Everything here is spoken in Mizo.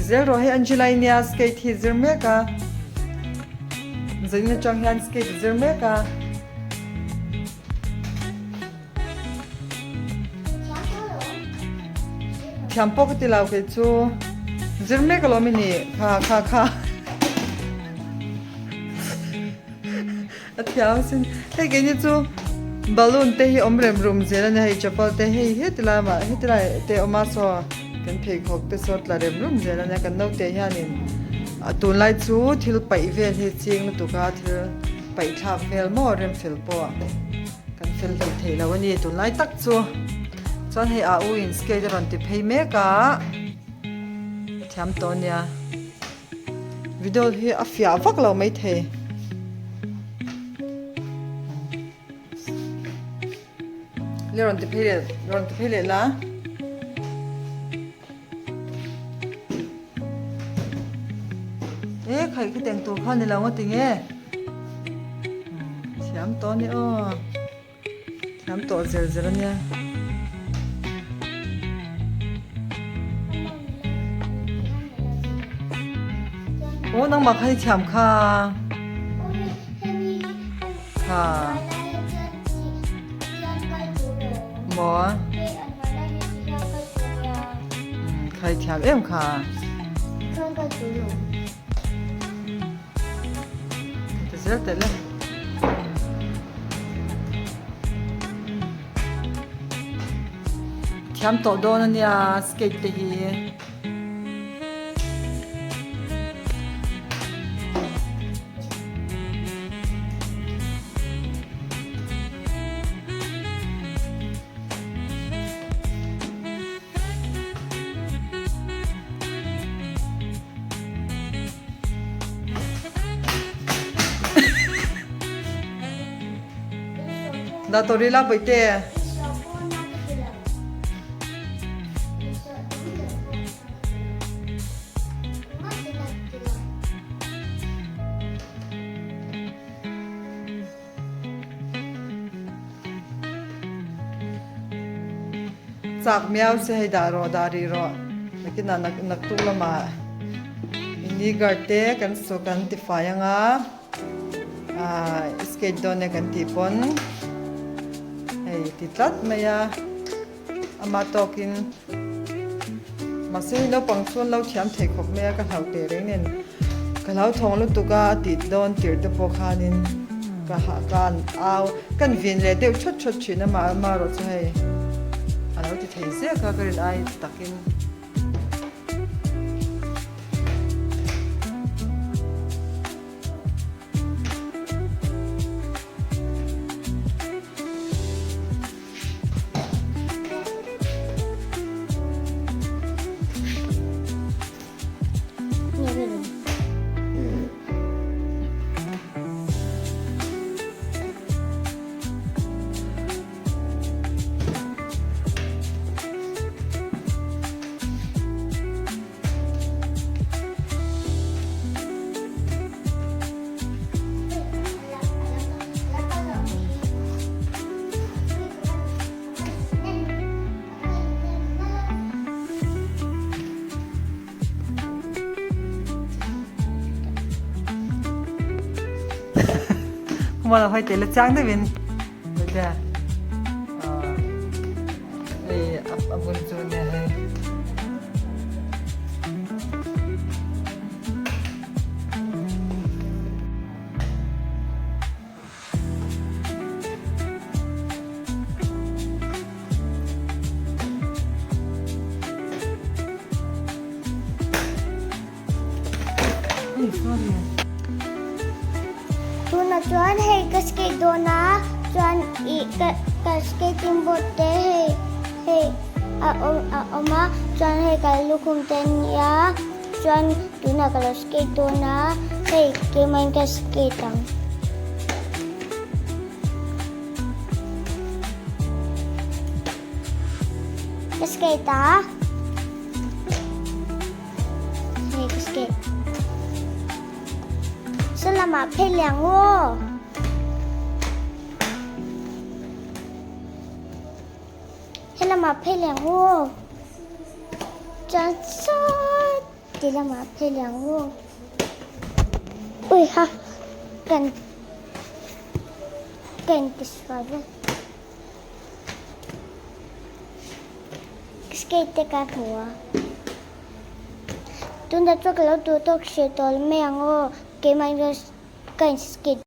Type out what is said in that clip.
zel rawh. Hei Angela-i nia skate hi zir mek a, zanin atang hian skate a zir mek a. Thiam pawh ka ti lo kei chu zir mek alawm i nih kha kha kha a thiam sin hei keini chu balloon te hi awm rem rum zel a nia hei chapal te hei heti lai mah heti lai te awm a saw kan pheikhawk te saw tla rem rum zel a nia kan naute hianin a tunlai chu thil paih vel hi ching lutuk a thil paih thlak vel maw rem fel pawh. Kan fel hlei thei lo a ni tunlai tak chu. Chuan hei a u in skate a rawn ti phei mek a, a thiam tawh a nia. Video hi a fiah vak lo maithei. Le rawn ti phei leh rawn ti phei leh la. E khaih khi teng tur kha ni lo nga ti nge. Thiam tawh a ni aw. Thiam tawh zel zel a nia. Aw nangmah kha i thiam kha. Kha. Maw? Kha i thiam em kha. Ti zel teh le. Thiam tawh dawn a nia skate te hi. Dah tawh rih la bawihte. Chak miau se hei dah rawh dah rih rawh nakinah nak naktuk lamah ini guard te kan saw kan tifai anga ah skate dawn e kan tih pawn hei ti tlat mai a ama tawkin mahse hei naupang chuan lo thiam thei khawp mai a ka hlauh teh reng nen ka hlauthawng lutuk a a tih dawn tirh te pawh khanin ka hah ka an au kan vin leh deuh thawt thawt thin a mah amaherawh chu hei a lo ti thei zek a ka rin ai takin. Kumala hoi te la chang deuhin Bawihte hei a vun chu nia hei. Tunah chuan hei ka skate dawn a chuan ih ka ka skating board te hei hei a awm a awm a chuan hei ka lukhum te a nia chuan tunah ka lo skate dawn a hei keimah in ka skate ang. Ka skate a. Hei ka skate. Saw lamah phei leh ang aw. He lamah phei leh ang aw. Chuan saw. Ti lamah phei leh ang u. Ui ha! Kan ka intisual vek. Skate te ka hmu a. Tunah chuan ka lo duh tawk hreh tawh mai ang aw. Keimah in ka in skate.